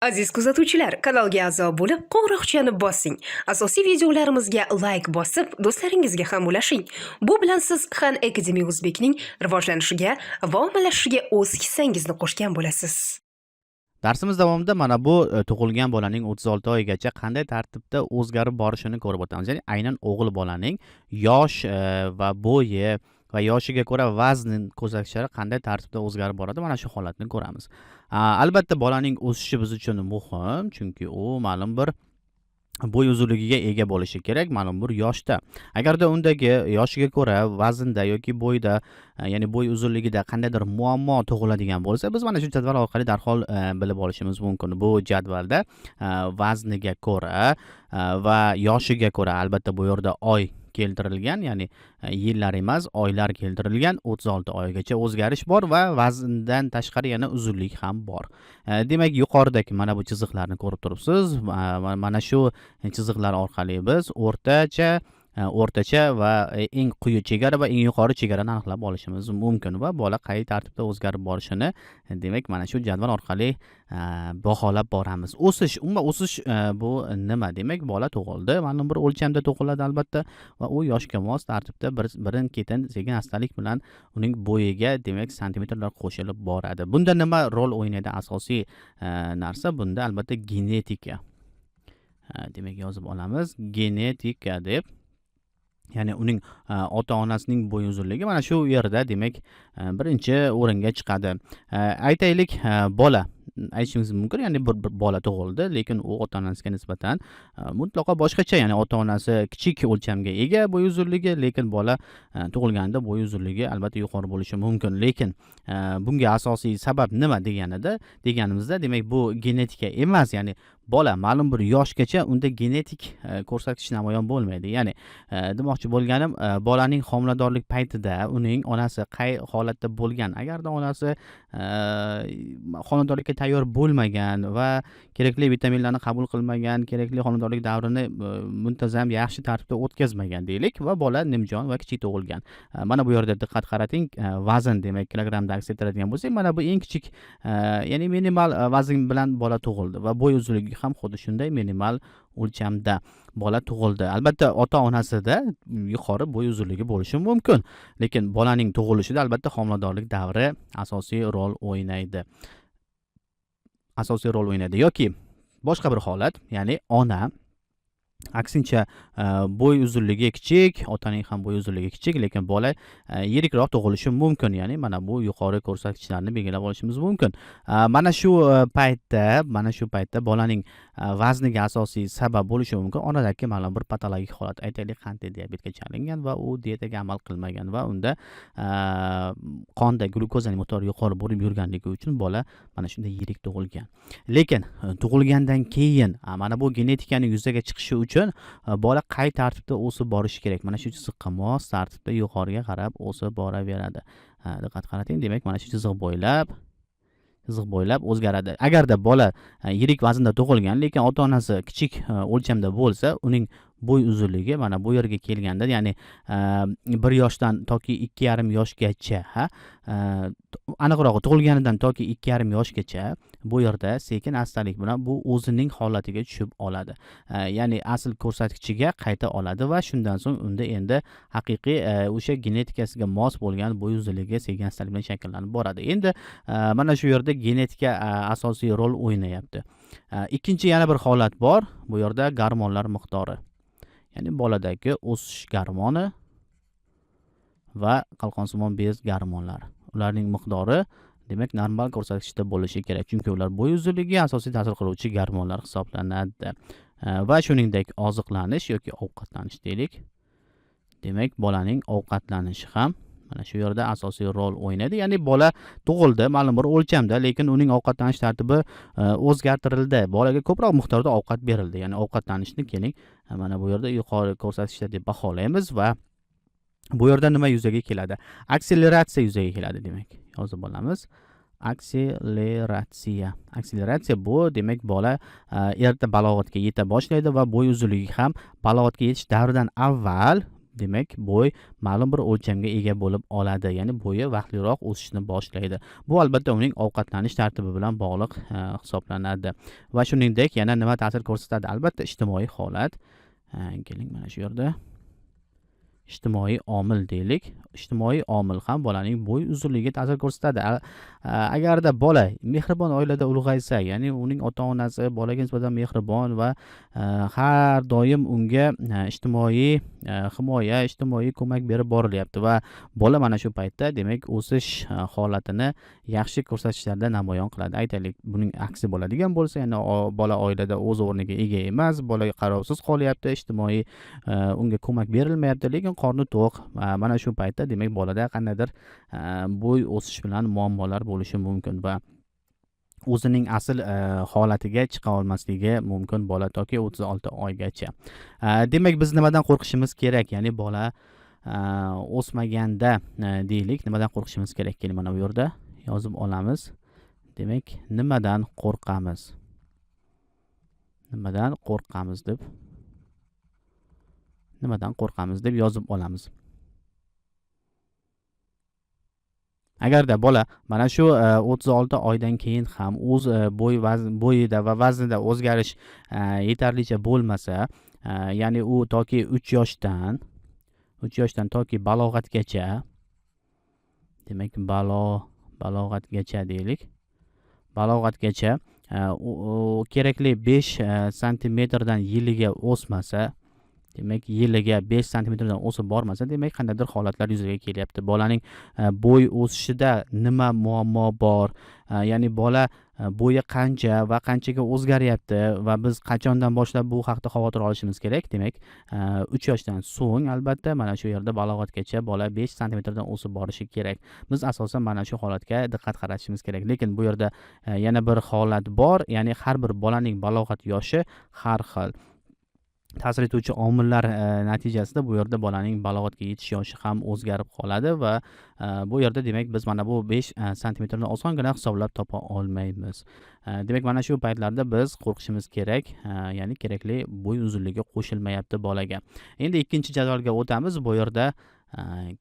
Aziz kuzatuvchilar, kanalga a'zo bo'lib, qo'ng'iroqchani bosing. Asosiy videolarimizga layk bosib, do'stlaringizga ham ulashing. Bu bilan siz Khan Academy Uzbekning rivojlanishiga va ommalashishiga o'z hissangizni qo'shgan bo'lasiz. Darsimiz davomida mana bu tug'ilgan bolaning 36 oygacha qanday tartibda o'zgarib borishini ko'rib o'tamiz. Ya'ni aynan o'g'il bolaning yosh va bo'yi va yoshiga ko'ra vazn ko'rsatkichlari qanday tartibda o'zgarib boradi, mana shu holatni ko'ramiz. Albatta, bolaning o'sishi biz uchun muhim, chunki u ma'lum bir bo'y uzunligiga ega bo'lishi kerak ma'lum bir yoshda. Agarda undagi yoshiga ko'ra vaznda yoki bo'yda, ya'ni bo'y uzunligida qandaydir muammo tug'iladigan bo'lsa, biz mana shu jadval orqali darhol bilib olishimiz mumkin. Bu jadvalda vazniga ko'ra va yoshiga ko'ra, albatta, bu yerda oy keltirilgan, ya'ni yillar emas, oylar keltirilgan. 36 oygacha o'zgarish bor va vazndan tashqari yana uzunlik ham bor. Demak, yuqoridagi mana bu chiziqlarni ko'rib turibsiz. Mana shu chiziqlar orqali biz o'rtacha va eng quyi chegara va eng yuqori chegarani aniqlab olishimiz mumkin va bola qay tartibda o'zgarib borishini, demak, mana shu jadval orqali baholab boramiz. O'sish, umuman o'sish bu nima? Demak, bola tug'ildi, ma'lum bir o'lchamda tug'iladi, albatta, va u yoshga mos tartibda bir birin ketin sekin astalik bilan uning bo'yiga, demak, santimetrlar qo'shilib boradi. Bunda nima rol o'ynaydi? Asosiy narsa bunda, albatta, genetika. Demak, yozib olamiz genetika deb. Ya'ni uning ota onasining bo'y uzunligi mana shu yerda, demak, birinchi o'ringa chiqadi. Aytaylik, bola, aytishimiz mumkin, ya'ni bir bola tug'ildi, lekin u ota onasiga nisbatan mutlaqo boshqacha, ya'ni ota onasi kichik o'lchamga ega bo'y uzunligi, lekin bola tug'ilganida bo'y uzunligi, albatta, yuqori bo'lishi mumkin. Lekin bunga asosiy sabab nima deganimizda, demak, bu genetika emas, ya'ni bola ma'lum bir yoshgacha unda genetik ko'rsatkich namoyon bo'lmaydi. Ya'ni demoqchi bo'lganim, bolaning homiladorlik paytida uning onasi qay holatda bo'lgan, agarda onasi homiladorlikka tayyor bo'lmagan va kerakli vitaminlarni qabul qilmagan, kerakli homiladorlik davrini muntazam, yaxshi tartibda o'tkazmagan, deylik, va bola nimjon va kichik tug'ilgan. Mana bu yerda diqqat qarating, vazn, demak, kilogrammda aks ettiradigan bo'lsak, mana bu eng kichik, ya'ni minimal vazn bilan bola tug'ildi va bo'y uzunligi ham xuddi shunday minimal o'lchamda bola tug'ildi. Albatta, ota onasida yuqori bo'y uzunligi bo'lishi mumkin, lekin bolaning tug'ilishida, albatta, homiladorlik davri asosiy rol o'ynaydi, asosiy rol o'ynaydi. Yoki boshqa bir holat, ya'ni ona aksincha, bo'y uzunligi kichik, otaning ham bo'y uzunligi kichik, lekin bola yirikroq tug'ilishi mumkin, ya'ni mana bu yuqori ko'rsatkichlarni belgilab olishimiz mumkin. Mana shu paytda bolaning vazniga asosiy sabab bo'lishi mumkin onadagi ma'lum bir patologik holat. Aytaylik, qandli diabetga chalingan va u dietaga amal qilmagan va unda qonda glyukozaning miqdori yuqori bo'lib yurganligi uchun bola mana shunday yirik tug'ilgan. Lekin tug'ilgandan keyin mana bu genetikani yuzaga chiqishi uchun bola qay tartibda o'sib borishi kerak? Mana shu chiziqqa mos tartibda yuqoriga qarab o'sib boraveradi. Diqqat qarating, demak, mana shu chiziq bo'ylab o'zgaradi. Agarda bola yirik vaznda tug'ilgan, lekin ota onasi kichik o'lchamda bo'lsa, uning bo'y uzunligi mana bu yerga kelganda, ya'ni 1 yoshdan toki 2,5 yoshgacha, ha, aniqrog'i, tug'ilganidan toki 2,5 yoshgacha bu yerda sekin astalik bilan bu o'zining holatiga tushib oladi, ya'ni asl ko'rsatkichiga qayta oladi va shundan so'ng unda endi haqiqiy o'sha genetikasiga mos bo'lgan bo'y uzunligi sekin astalik bilan shakllanib boradi. Endi mana shu yerda genetika asosiy rol o'ynayapti. Ikkinchi yana bir holat bor bu yerda: gormonlar miqdori, ya'ni boladagi o'sish gormoni va qalqonsimon bez gormonlari, ularning miqdori, demak, normal ko'rsatkichda bo'lishi kerak, chunki ular bo'y uzunligiga asosiy ta'sir qiluvchi gormonlar hisoblanadi. Va shuningdek, oziqlanish yoki ovqatlanish, deylik. Demak, bolaning ovqatlanishi ham mana shu yerda asosiy rol o'ynaydi, ya'ni bola tug'ildi ma'lum bir o'lchamda, lekin uning ovqatlanish tartibi o'zgartirildi, bolaga ko'proq miqdorda ovqat berildi. Ya'ni ovqatlanishni, keling, mana bu yerda yuqori ko'rsatkichda deb baholaymiz va bu yerda nima yuzaga keladi? Akseleratsiya yuzaga keladi. Demak, yozib olamiz: akseleratsiya. Akseleratsiya bu, demak, bola erta balog'atga yeta boshlaydi va bo'y uzunligi ham balog'atga yetish davridan avval Demak, bo'y ma'lum bir o'lchamga ega bo'lib oladi, ya'ni bo'yi vaqtliroq o'sishni boshlaydi. Bu albatta uning ovqatlanish tartibi bilan bog'liq hisoblanadi. Va shuningdek yana nima ta'sir ko'rsatadi? Albatta ijtimoiy holat. Keling, mana shu yerda ijtimoiy omil deylik. Ijtimoiy omil ham bolaning bo'y uzunligiga ta'sir ko'rsatadi. Agarda bola mehribon oilada ulg'aysa, ya'ni uning ota-onasi bolaga nisbatan mehribon va har doim unga ijtimoiy himoya, ijtimoiy ko'mak berib borilyapti va bola mana shu paytda, demak, o'sish holatini yaxshi ko'rsatkichlarda namoyon qiladi. Aytaylik, buning aksi bo'ladigan bo'lsa, ya'ni bola oilada o'z o'rniga ega emas, bola qarovsiz qolyapti, ijtimoiy unga ko'mak berilmayapti, lekin qorni to'q. Mana shu paytda, demak, bolada qandaydir bo'y o'sish bilan muammolar bo'lishi mumkin va o'zining asl holatiga chiqa olmasligi mumkin bola toki 36 oygacha. Demak, biz nimadan qo'rqishimiz kerak? Ya'ni bola o'smaganda deylik, nimadan qo'rqishimiz kerak? Keling, mana bu yerda yozib olamiz. Demak, nimadan qo'rqamiz? Nimadan qo'rqamiz deb, nimadan qo'rqamiz deb yozib olamiz. Agarda bola mana shu 36 oydan keyin ham o'z bo'y bo'yida va vaznida o'zgarish yetarlicha bo'lmasa, ya'ni u toki 3 yoshdan 3 yoshdan toki balog'atgacha, demak, balog'atgacha deylik. Balog'atgacha kerakli 5 santimetrdan yiliga o'smasa, demak, yiliga 5 santimetrdan o'sib bormasa, demak, qandaydir holatlar yuzaga kelyapti. Bolaning bo'y o'sishida nima muammo bor? Ya'ni bola bo'yi qancha va qanchaga o'zgaryapti va biz qachondan boshlab bu haqda xavotir olishimiz kerak? Demak, 3 yoshdan so'ng albatta mana shu yerda balog'atgacha bola 5 santimetrdan o'sib borishi kerak. Biz asosan mana shu holatga diqqat qaratishimiz kerak. Lekin bu yerda yana bir holat bor, ya'ni har bir bolaning balog'at yoshi har xil. Ta'sir etuvchi omillar natijasida bu yerda bolaning balog'atga yetish yoshi ham o'zgarib qoladi va bu yerda, demak, biz mana bu 5 santimetrni osongina hisoblab topa olmaymiz. Demak, mana shu paytlarda biz qo'rqishimiz kerak, ya'ni kerakli bo'y uzunligi qo'shilmayapti bolaga. Endi ikkinchi jadvalga o'tamiz. Bu yerda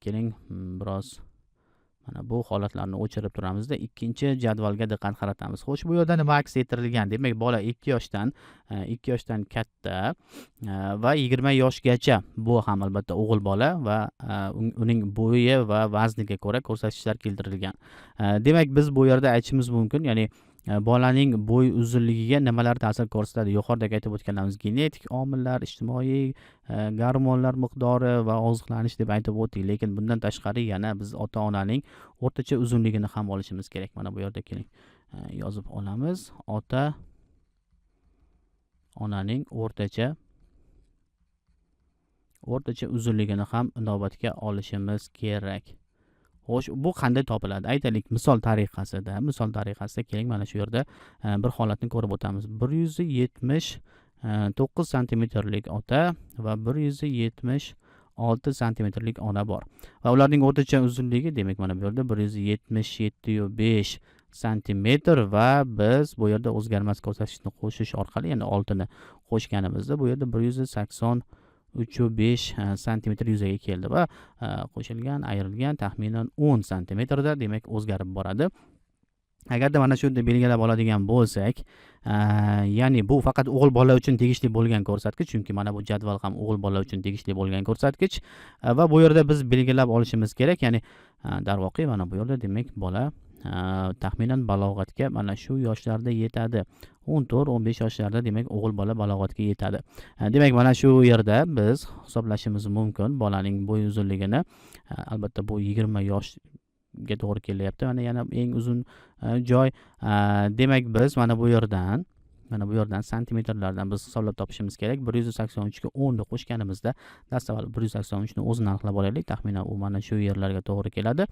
keling, biroz mana bu holatlarni o'chirib turamizda, ikkinchi jadvalga diqqat qaratamiz. Xo'sh, bu yerda nima aks ettirilgan? Demak, bola 2 yoshdan 2 yoshdan katta va 20 yoshgacha, bu ham albatta o'g'il bola va uning bo'yi va vazniga ko'ra ko'rsatkichlar keltirilgan. Demak, biz bu yerda aytishimiz mumkin, ya'ni bolaning bo'y uzunligiga nimalar ta'sir ko'rsatadi? Yuqorida aytib o'tganlarimiz genetik omillar, ijtimoiy gormonlar miqdori va oziqlanish deb aytib o'tdik. Lekin bundan tashqari yana biz ota-onaning o'rtacha uzunligini ham olishimiz kerak. Mana bu yerda keling, yozib olamiz. Ota onaning o'rtacha uzunligini ham inobatga olishimiz kerak. Xo'sh, bu qanday topiladi? Aytaylik, misol tariqasida keling, mana shu yerda bir holatni ko'rib o'tamiz. 179 santimetrlik ota va 176 santimetrlik ona bor. Va ularning o'rtacha uzunligi, demak, mana bu yerda 177,5 santimetr va biz bu yerda o'zgarmas ko'rsatkichni qo'shish orqali, ya'ni 6 ni qo'shganimizda bu yerda 183,5 santimetr yuzaga keldi va qo'shilgan, ayrilgan taxminan 10 santimetrda, demak, o'zgarib boradi. Agarda mana shu yerda belgilab oladigan bo'lsak, ya'ni bu faqat o'g'il bola uchun tegishli bo'lgan ko'rsatkich, chunki mana bu jadval ham o'g'il bola uchun tegishli bo'lgan ko'rsatkich va bu yerda biz belgilab olishimiz kerak, ya'ni darvoqe mana bu yerda, demak, bola taxminan balog'atga mana shu yoshlarda yetadi. 14-15 yoshlarda, demak, o'g'il bola balog'atga yetadi. Demak, mana shu yerda biz hisoblashimiz mumkin bolaning bo'y uzunligini. Albatta bu 20 yoshga to'g'ri kelyapti. Mana yana eng uzun joy. Demak, biz mana bu yerdan santimetrlardan biz hisoblab topishimiz kerak. 183 ga 10 ni qo'shganimizda dastavval 183 ni o'zini aniqlab olaylik. Taxminan u mana shu yerlarga to'g'ri keladi.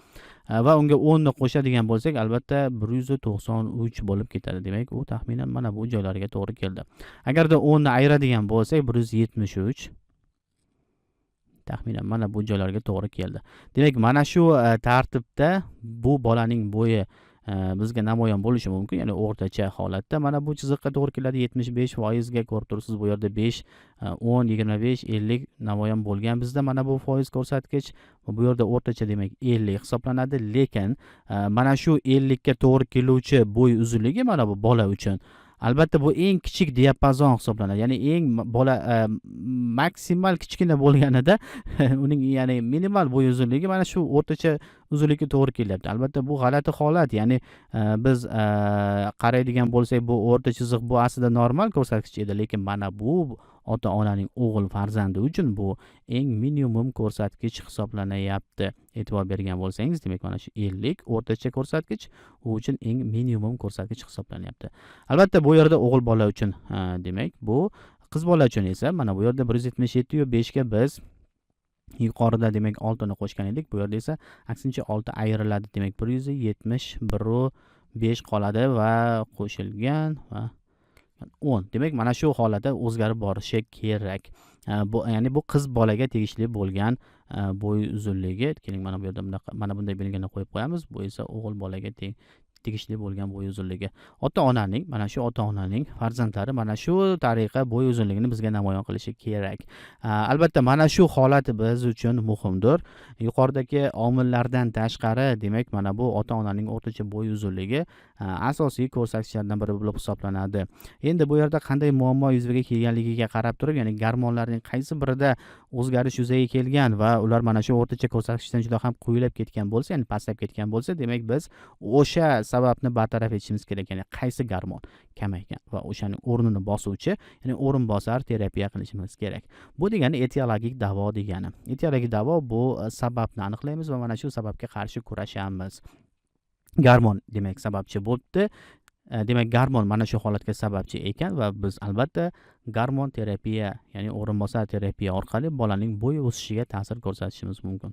Va unga 10 ni qo'shadigan bo'lsak, albatta 193 bo'lib ketadi. Demak, u taxminan mana bu joylarga to'g'ri keldi. Agarda 10 ni ayiradigan bo'lsak, 173 taxminan mana bu joylarga to'g'ri keldi. Demak, mana shu tartibda bu bolaning bo'yi bizga namoyon bo'lishi mumkin. Ya'ni o'rtacha holatda mana bu chiziqqa to'g'ri keladi, 75%ga. Ko'rib turibsiz, bu yerda 5, 10, 25, 50 namoyon bo'lgan bizda mana bu foiz ko'rsatkich. Bu yerda o'rtacha, demak, 50 hisoblanadi. Lekin mana shu 50 ga to'g'ri keluvchi bo'y uzunligi mana bu bola uchun, albatta, bu eng kichik diapazon hisoblanadi. Ya'ni eng bola maksimal kichkina bo'lganida uning, ya'ni minimal bo'y uzunligi mana shu o'rtacha uzunlikka to'g'ri kelyapti. Albatta, bu g'alati holat. Ya'ni biz qaraydigan bo'lsak, bu o'rta chiziq, bu aslida normal ko'rsatkich edi, lekin mana bu ota onaning o'g'il farzandi uchun bu eng minimum ko'rsatkich hisoblanyapti. E'tibor bergan bo'lsangiz, demak, mana shu 50 o'rtacha ko'rsatkich u uchun eng minimum ko'rsatkich hisoblanyapti. Albatta, bu yerda o'g'il bola uchun, demak, bu qiz bola uchun esa mana bu yerda 177,5 ga biz yuqorida, demak, oltini qo'shgan edik. Bu yerda esa aksincha, olti ayriladi, demak, 171,5 qoladi va qo'shilgan va 10. Demak, mana shu holatda o'zgarib borishi kerak. Bu, ya'ni bu qiz bolaga tegishli bo'lgan bo'y uzunligi. Keling, mana bu yerda bunaqa, mana bunday belgini qo'yib qo'yamiz. Bu esa o'g'il bolaga tegishli bo'lgan bo'y uzunligi. Ota onaning, mana shu ota onaning farzandlari mana shu tariqa bo'y uzunligini bizga namoyon qilishi kerak. Albatta, mana shu holat biz uchun muhimdir. Yuqoridagi omillardan tashqari, demak, mana bu ota onaning o'rtacha bo'y uzunligi asosiy ko'rsatkichlardan biri bo'lib hisoblanadi. Endi bu yerda qanday muammo yuzaga kelganligiga qarab turib, ya'ni gormonlarning qaysi birida o'zgarish yuzaga kelgan va ular mana shu o'rtacha ko'rsatkichdan juda ham quyilab ketgan bo'lsa, ya'ni pastlab ketgan bo'lsa, demak, biz o'sha sababni bartaraf etishimiz kerak. Ya'ni qaysi gormon kamaygan va o'shaning o'rnini bosuvchi, ya'ni o'rinbosar terapiya qilishimiz kerak. Bu degani etiologik davo degani. Etiologik davo bu sababni aniqlaymiz va mana shu sababga qarshi kurashamiz. Gormon, demak, sababchi bo'libdi. Demak, gormon mana shu holatga sababchi ekan va biz, albatta, gormon terapiya, ya'ni o'rinbosar terapiya orqali bolaning bo'y o'sishiga ta'sir ko'rsatishimiz mumkin.